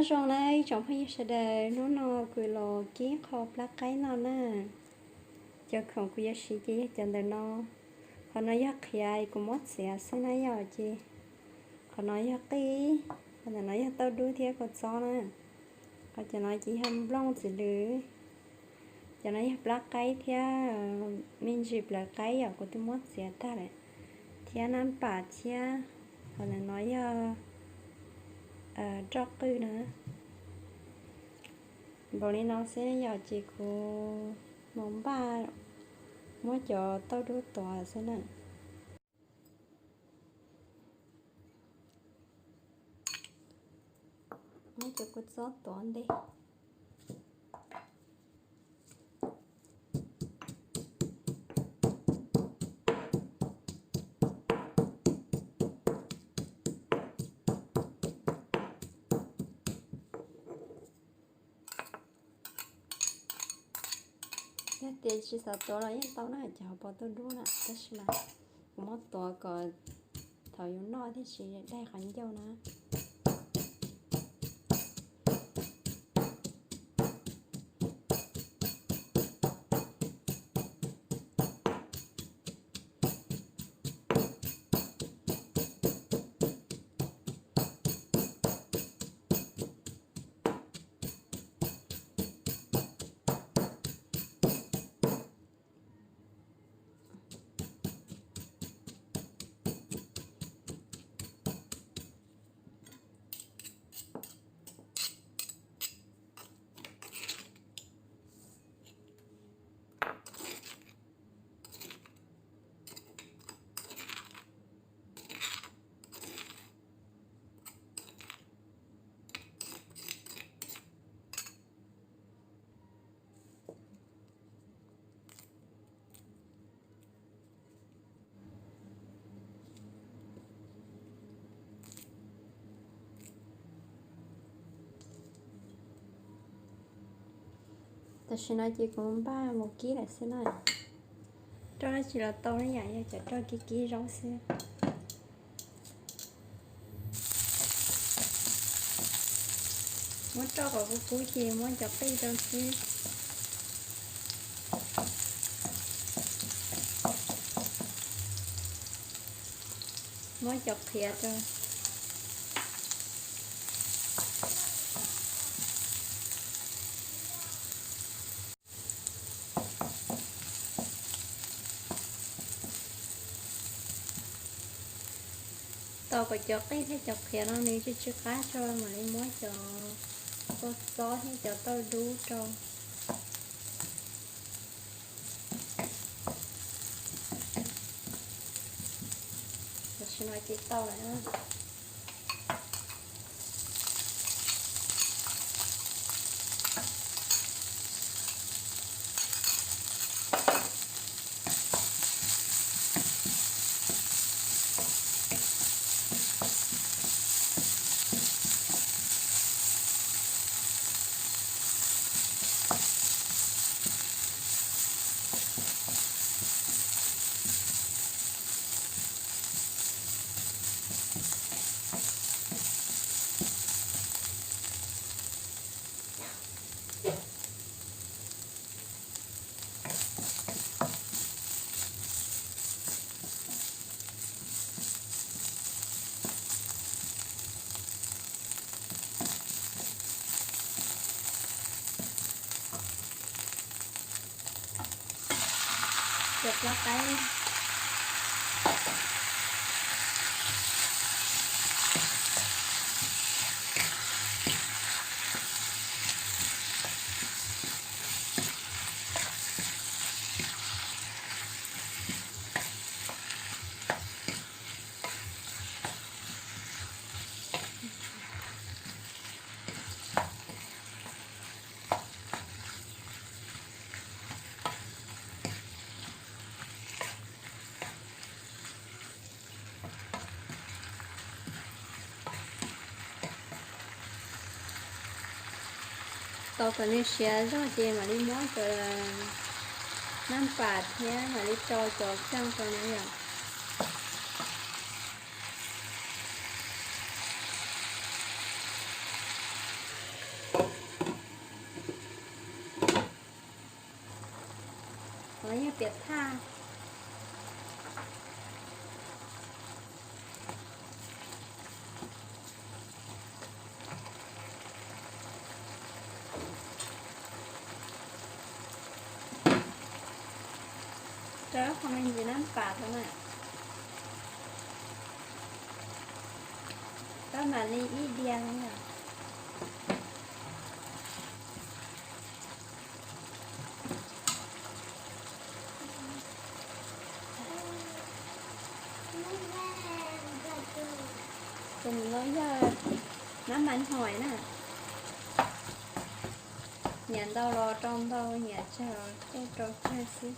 Zoo na ib tsoom phooj ywg sawv daws, hnub no kuv los kib qho plab qaib noj na. Cov khoom kuv yuav siv ces yog cov ntawm no. Qhov no yog qhiav kuv muab txiav xwb na yom, ces qhov no yog qij, qhov ntawm no yog tauj dub thiab kua txob na. Qhov cov no ces yog nplooj txiv lws. Cov no yog plab qaib thiab me ntsis plawv qaib yom, kuv twb muab txiav tag lawm, thiab nab pam thiab. Qhov ntawm no yog roj qwj na. Npaum li no xwb yom, ces kuv mus npaj muab cov tauj dub tuav xwb na. Muab cov kua txob tuav ntej. Yog tias tsis xav tuav los yeej tau na, cov hauv paus tauj dub na, tab sis mas kuv muab tuav kom thaum yuav noj thiaj tsis daig qhov ncauj na. Tam sim no ces kuv npaj mus kib lawm xwb na. Roj dab tsi los tau ne yom, yog cov roj kib kib zaub xwb. Muab roj kom kub kub ces muab cov qij rau xwb. Muab cov qhiav rau. Tos kom cov qij thiab cov qhiav no nws tsw tsw qab tso mam li muab cov kua txob thiab cov tauj dub rau. Tam sim no ces tau lawm na. Cov plab qaib. Tau kom nws siav zog ces mam li muab cov nab pas thiab mam li rau cov xeej rau na yom. thaj. Rau qhov me ntsis nab pas rau na. Tab mam li ib diav no yom. Tus no yog nab mas hois na. Nyiam ntau los rau ntau, nyiam tsawg los kuj rau tsawg xwb.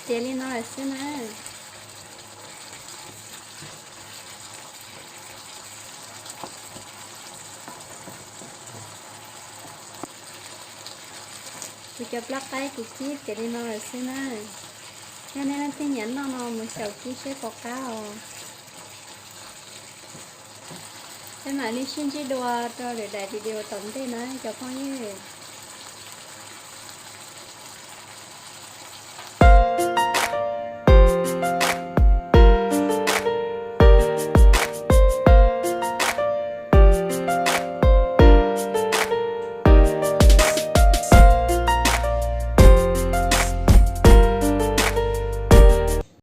Tiav li no lawm xwb na. Kuv cov plab qaib kuv kib tiav li no lawm xwb na. Yog nej leej twg nyiam noj no mus xyaum kib seb puas qab os. Peb mam li sib ntsib dua rau lwm daim video tom ntej na cov phooj ywg.